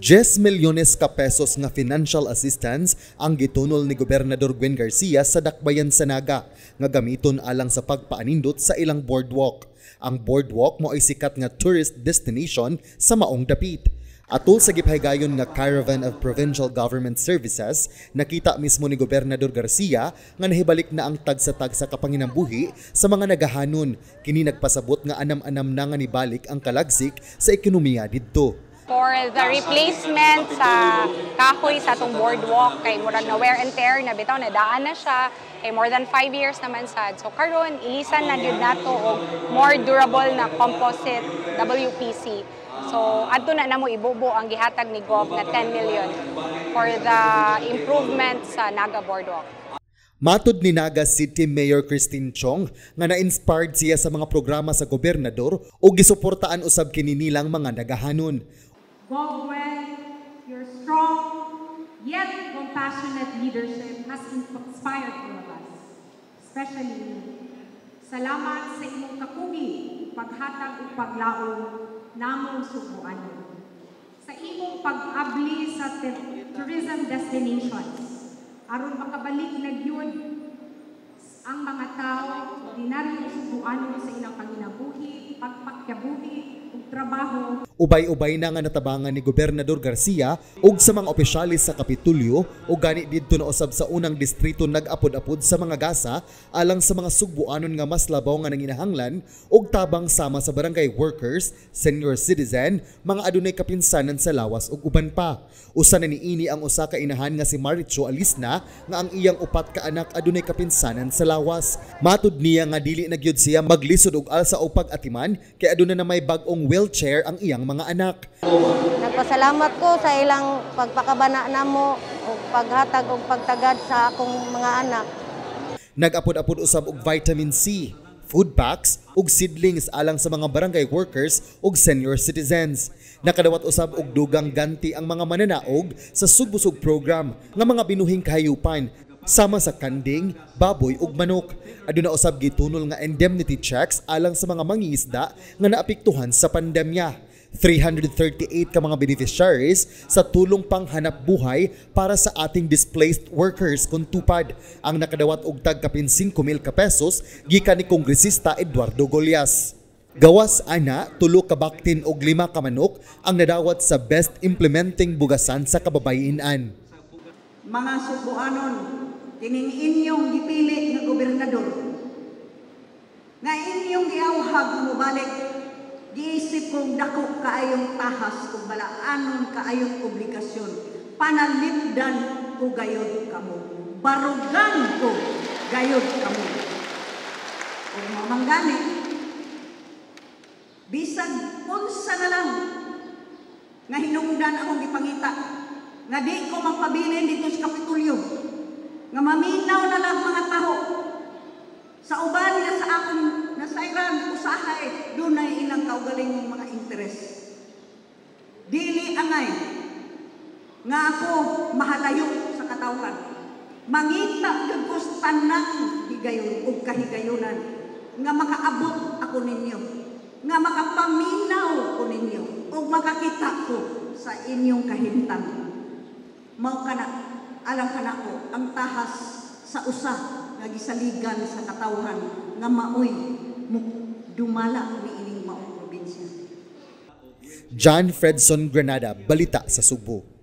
10 milyones ka pesos nga financial assistance ang gitunol ni Gobernador Gwen Garcia sa Dakbayan sa Naga nga gamiton alang sa pagpaanindot sa ilang boardwalk. Ang boardwalk mo ay sikat nga tourist destination sa maong dapit. Atol sa gipahigayon nga Caravan of Provincial Government Services, nakita mismo ni Gobernador Garcia nga nahibalik na ang tagsa-tagsa ka panginambuhi sa mga nagahanon. Kini nagpasabot nga anam-anam na nga nibalik ang kalagsik sa ekonomiya didto. For the replacement sa kahoy sa atong boardwalk kay murag na wear and tear na bitaw, nadaan na siya kay more than 5 years naman sad. So karon ilisan na gyud nato og more durable na composite WPC. So adto na namo ibubo ang gihatag ni Gov nga 10 million for the improvement sa Naga Boardwalk. Matod ni Naga City Mayor Christine Chong nga na-inspired siya sa mga programa sa gobernador o gisuportaan usab kini nilang mga nagahanon. Gov Gwen, your strong yet compassionate leadership has inspired all of us, especially me. Salamat sa imong kakugi, paghatag ug paglaom namong Sugboanon. Sa imong pag-abli sa tourism destinations, aron makabalik na gyud ang mga tao, ordinaryong Sugboanon, sa ilang panginabuhi, pagpakyabuhi ug trabaho. Ubay-ubay na nga natabangan ni Gobernador Garcia ug sa mga opisyales sa Kapitolyo ug gani didto na usab sa unang distrito nag-apod-apod sa mga gasa alang sa mga Sugboanon nga mas labaw nga nanginahanglan og tabang sama sa barangay workers, senior citizen, mga adunay kapinsanan sa lawas ug uban pa. Usa na niini ang usa ka inahan nga si Maricho Alisna nga ang iyang upat ka anak adunay kapinsanan sa lawas. Matud niya nga dili na gyud siya maglisod og alsa o pag-atiman kay aduna na may bag-ong wheelchair ang iyang mga anak. Nagpasalamat ko sa ilang pagpakabana namo ug paghatag og pagtagad sa akong mga anak. Nag-apod-apod usab og vitamin C, food packs ug seedlings alang sa mga barangay workers ug senior citizens. Nakadawat usab og dugang ganti ang mga mananaog sa Sugbusog program nga mga binuhing kahayupan sama sa kanding, baboy ug manok. Aduna usab gitunol nga indemnity checks alang sa mga mangingisda nga naapektuhan sa pandemya. 338 ka mga beneficiaries sa tulong panghanap buhay para sa ating displaced workers kung tupad ang nakadawat og tag kapin 5,000 ka pesos gikan ni Kongresista Eduardo Golias. Gawas ana, 3 ka baktin og 5 ka manok ang nadawat sa Best Implementing Bugasan sa Kababayen-an. Mga Sugboanon, kining inyong gipili nga gobernador, nga inyong giawhag nga mobalik, giisip kong dako kaayong tahas ug balaanon kaayong obligasyon. Panalipdan ko gayod kamo. Barugan ko gayod kamo. Ug mao man gani, bisag unsa na lang nga hinungdan akong gipangita, nga di ko magpabilin dito sa Kapitolyo, nga maminaw na lang mga taho sa uban nga sa akong nasayran usahay dunay ilang kaugalingong mga interes. Dili angay nga ako mahalayo sa katawhan. Mangita gyud ko sa tanang higayon ug kahigayunan nga makaabot ako ninyo, nga makapaminaw ko ninyo ug makakita ko sa inyong kahimtang. Mao kana alang kanako ang tahas sa usa nga gisaligan sa katawhan nga maoy dumala niining maong probinsya. John Fredson Granada, Balita sa Sugbo.